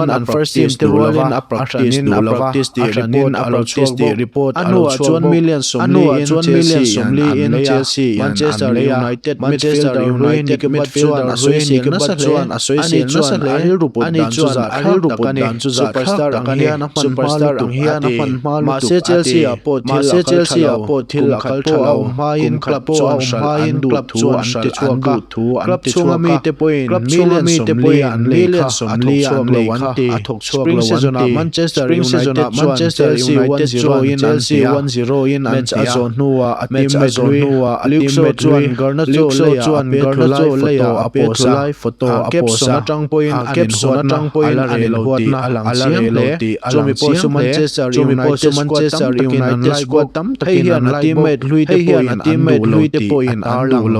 chuan an first team te rualin a practice duh lova, a hranin a practice tih report a lo chhuak bawk. A hnuah chuan million 40 in Chelsea in an lei a, Manchester United midfielder hlui Nicky Butt chuan a sawisel nasa hle. Ani chuan a rilru put dan chu zahthlak tak a ni, superstar ang hian a hman hma lutuk a ti. Mahse Chelsea ah pawh thil a kal tha lo, kum khat pawh a awm hmain club chuan hralh an duh thu an ti chhuak a, club chhunga mite pawhin million 40 an lei kha a thawk chhuak lo an ti. Spring season ah Manchester United chuan Chelsea 1-0 in an hneh a, match a zawh hnuah a teammate hlui Luke Shaw chuan Garnacho leiah a pe thlu lai photo a post a, a caption atang pawhin an inhuatna a la reh lo tih a lang chiang hle. Chumi pawh chu Manchester United squad tam takin an like bawk. Hei hian a teammate hlui te pawhin an duh lo.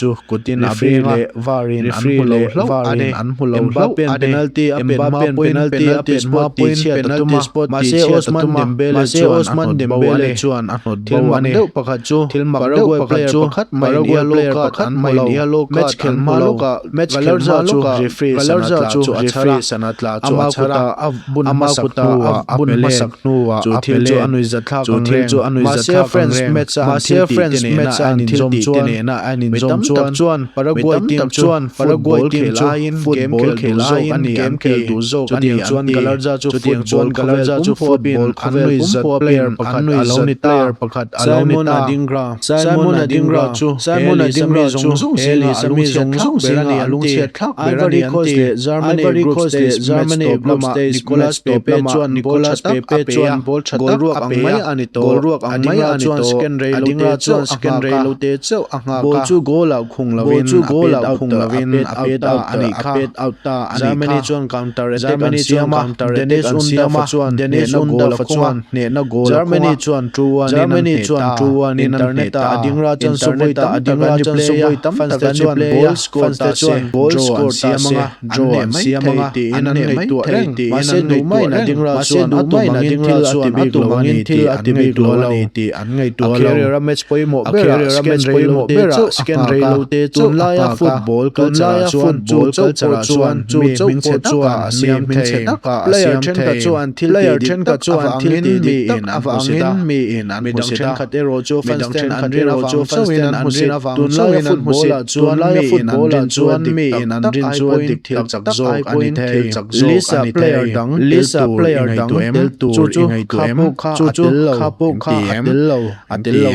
chu kutin a beng a, referee leh VAR in an hmu lo hlauh a ni. Mbappe penalty a pet hma pawhin penalty spot tih chhiat a tum a, mahse Ousmane Dembele chuan a hnawt bo a ni. Thil mak deuh pakhat chu Paraguay player pakhat maiin yellow card an hmu lo. Match khelh hma lawkah Galarza chu referee sana tla chu a chhar a, ama kuta a bun hmasak hnuah a pe let. Chu thil chu a nuihzat thlak ang reng. Mahse France match a an thil tih te nena an inzawm chuan mi tam tak chuan Paraguay team chu football khel duh zawk a ni an ti. Chutiang chuan Chutiang chuan Galarza chu football khawvel pum huapin an nuihzat player pakhat a lo ni ta. Simon Adingra chu he lisa mi zawng zawng zinga a lungchhiat thlak ber a ni an ti. Ivory Coast leh Germany group stage match tawp lamah Nicolas Pepe chuan ball tha tak a pe a, goal ruak ang mai a ni tawh. Adingra chuan second rei lo te chauh a nghak a, ball chu goal ah khung lovin a pet out ta. lovin a pet out ta a pet out ta a nih kha. Germany chuan counter attack an siam a, Dennis Undav chuan hnehna goal a khung a, Germany chuan 2-1 in an hneh ta. Internet ah a ding ra chuan suvawi tam tak an ri play a, fans te chuan goal score ta se draw an siam anga, an hneh mai thei tiin an ngaihtuah reng. Mahse duhmaiin a ding ra chuan a tum angin thil a ti bik lo a ni tih an ngaihtuah lo. A career a match pawimawh berah second rei lo te chauh a nghak a, tunlaia football culture ah chuan chu chauh pawh chuan mi hmingchhe takah a siam thei. Player thenkhat chuan thil tih dik tak avangin miin an hmusit a, midang thenkhat erawh chu fans ten an rin avang chauhin an hmusit. Tunlaia football ah chuan miin an rin chu a dik tak tak ai pawhin thil chak zawk a ni thei. List ah player dang tel tur i ngaihtuah em? Chu chu kha pawh kha a tel lo kha a tel lo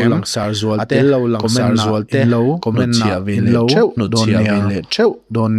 a tel lo langsar zual te comment ah in lo hnutchhiah ve leh theuh dawn nia.